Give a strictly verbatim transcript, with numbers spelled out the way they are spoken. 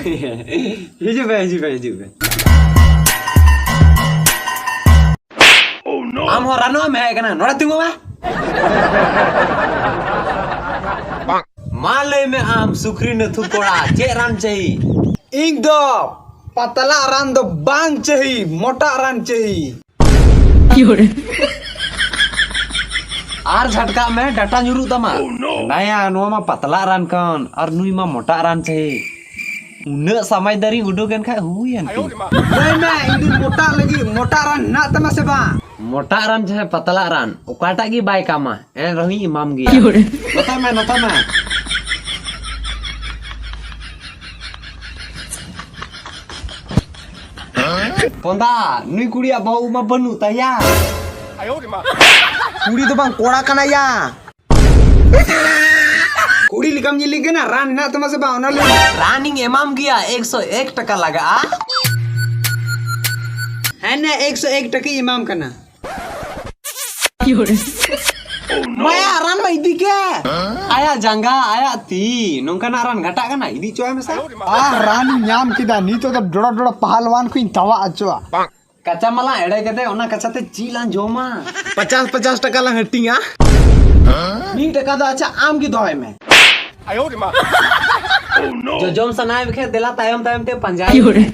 ᱦᱤᱡᱩᱜ ᱯᱮ, ᱦᱤᱡᱩᱜ ᱯᱮ, ᱦᱤᱡᱩᱜ ᱯᱮ᱾ ᱟᱢ ᱦᱚᱸ ᱨᱟᱱᱚᱜ ᱮᱢ ᱦᱮᱡ ᱟᱠᱟᱱᱟ, ᱱᱚᱰᱮ ᱛᱤᱸᱜᱩ ᱢᱮ᱾ ᱢᱟ ᱞᱟᱹᱭ ᱢᱮ ᱟᱢ ᱥᱩᱠᱨᱤ ᱱᱟᱹᱛᱷᱩ ᱠᱚᱲᱟ, ᱪᱮᱫ ᱨᱟᱱ ᱪᱟᱹᱦᱤ? ᱤᱧ ᱫᱚ ᱯᱟᱛᱞᱟ ᱨᱟᱱ ᱫᱚ ᱵᱟᱝ ᱪᱟᱹᱦᱤ, ᱢᱚᱴᱟ ᱨᱟᱱ ᱪᱟᱹᱦᱤ᱾ ᱟᱨ ᱡᱷᱟᱴᱠᱟᱜ ᱢᱮ, ᱰᱟᱴᱟ ᱧᱩᱨᱩᱜ ᱛᱟᱢᱟ᱾ ᱱᱟᱭᱟ, ᱱᱚᱣᱟ ᱢᱟ ᱯᱟᱛᱞᱟ ᱨᱟᱱ ᱠᱟᱱ, ᱟᱨ ᱱᱩᱭ ᱢᱟ ᱢᱚᱴᱟ ᱨᱟᱱ ᱪᱟᱹᱦᱤ᱾ ᱩᱱᱟᱹᱜ ᱥᱟᱢᱟᱡᱽᱫᱟᱨᱤ ᱩᱰᱩᱠ ᱮᱱ ᱠᱷᱟᱡ ᱦᱩᱭᱮᱱ ᱛᱤᱧ᱾ ᱞᱟᱹᱭ ᱢᱮ, ᱤᱧ ᱫᱚ ᱢᱚᱴᱟᱜ ᱞᱟᱹᱜᱤᱫ ᱢᱚᱴᱟ ᱨᱟᱱ ᱦᱮᱱᱟᱜ ᱛᱟᱢᱟ ᱥᱮ ᱵᱟᱝ? ᱢᱚᱴᱟ ᱨᱟᱱ ᱪᱟᱦᱮ ᱯᱟᱛᱞᱟ ᱨᱟᱱ, ᱚᱠᱟᱴᱟᱜ ᱜᱮ ᱵᱟᱭ ᱠᱟᱢᱟ, ᱮᱱ ᱨᱮᱦᱚᱸᱧ ᱮᱢᱟᱢ ᱜᱮᱭᱟ᱾ ᱱᱚᱛᱮ ᱢᱮ, ᱱᱚᱛᱮ ᱢᱮ᱾ ᱯᱚᱸᱫᱟ, ᱱᱩᱭ ᱠᱩᱲᱤᱭᱟᱜ ᱵᱟᱹᱦᱩ ᱢᱟ ᱵᱟᱹᱱᱩᱜ ᱛᱟᱭᱟ᱾ ᱠᱩᱲᱤ ᱫᱚ ᱵᱟᱝ, ᱠᱚᱲᱟ ᱠᱟᱱᱟᱭᱟ᱾ ᱠᱩᱲᱤ ᱞᱮᱠᱟᱢ ᱧᱮᱞᱤᱧ ᱠᱟᱱᱟ, ᱨᱟᱱ ᱦᱮᱱᱟᱜ ᱛᱟᱢᱟ ᱥᱮ ᱵᱟᱝ, ᱚᱱᱟ ᱞᱟᱹᱭ ᱢᱮ᱾ ᱨᱟᱱᱤᱧ ᱮᱢᱟᱢ ᱜᱮᱭᱟ, ᱮᱠᱥᱚ ᱮᱠ ᱴᱟᱠᱟ ᱞᱟᱜᱟᱜᱼᱟ᱾ ᱦᱮᱸ ᱱᱮ, ᱮᱠᱥᱚ ᱮᱠ ᱴᱟᱠᱟᱧ ᱮᱢᱟᱢ ᱠᱟᱱᱟ᱾ ᱢᱟᱭᱟ, ᱨᱟᱱ ᱢᱟ ᱤᱫᱤ ᱠᱮ᱾ ᱟᱭᱟᱜ ᱡᱟᱸᱜᱟ, ᱟᱭᱟᱜ ᱛᱤ, ᱱᱚᱝᱠᱟᱱᱟᱜ ᱨᱟᱱ ᱜᱷᱟᱴᱟᱜ ᱠᱟᱱᱟ, ᱤᱫᱤ ᱦᱚᱪᱚᱣᱟᱭ ᱢᱮᱥᱮ᱾ ᱟᱨ ᱨᱟᱱᱤᱧ ᱧᱟᱢ ᱠᱮᱫᱟ, ᱱᱤᱛᱚᱜ ᱫᱚ ᱰᱚᱲᱚ ᱰᱚᱲᱚ ᱯᱟᱦᱟᱞᱣᱟᱱ ᱠᱚᱧ ᱛᱟᱣᱟ ᱦᱚᱪᱚᱣᱟ᱾ ᱠᱟᱸᱪᱟ ᱢᱟᱞᱟ ᱮᱲᱮ ᱠᱟᱛᱮ ᱚᱱᱟ ᱠᱟᱪᱟ ᱛᱮ ᱪᱮᱫ ᱞᱟᱝ ᱡᱚᱢᱟ? ᱯᱟᱪᱟᱥ ᱯᱟᱪᱟᱥ ᱴᱟᱠᱟ ᱞᱟᱝ ᱦᱟᱹᱴᱤᱧᱟ᱾ ᱢᱤᱫ ᱴᱟᱠᱟ ᱫᱚ ᱟᱪᱪᱷᱟ ᱟᱢ ᱜᱮ ᱫᱚᱦᱚᱭ ᱢᱮ᱾ ᱡᱚᱡᱚᱢ ᱥᱟᱱᱟᱭᱮᱫ ᱢᱮᱠᱷᱟᱱ ᱫᱮᱞᱟ ᱛᱟᱭᱚᱢ ᱛᱟᱭᱚᱢ ᱛᱮ ᱯᱟᱸᱡᱟᱭ ᱢᱮ᱾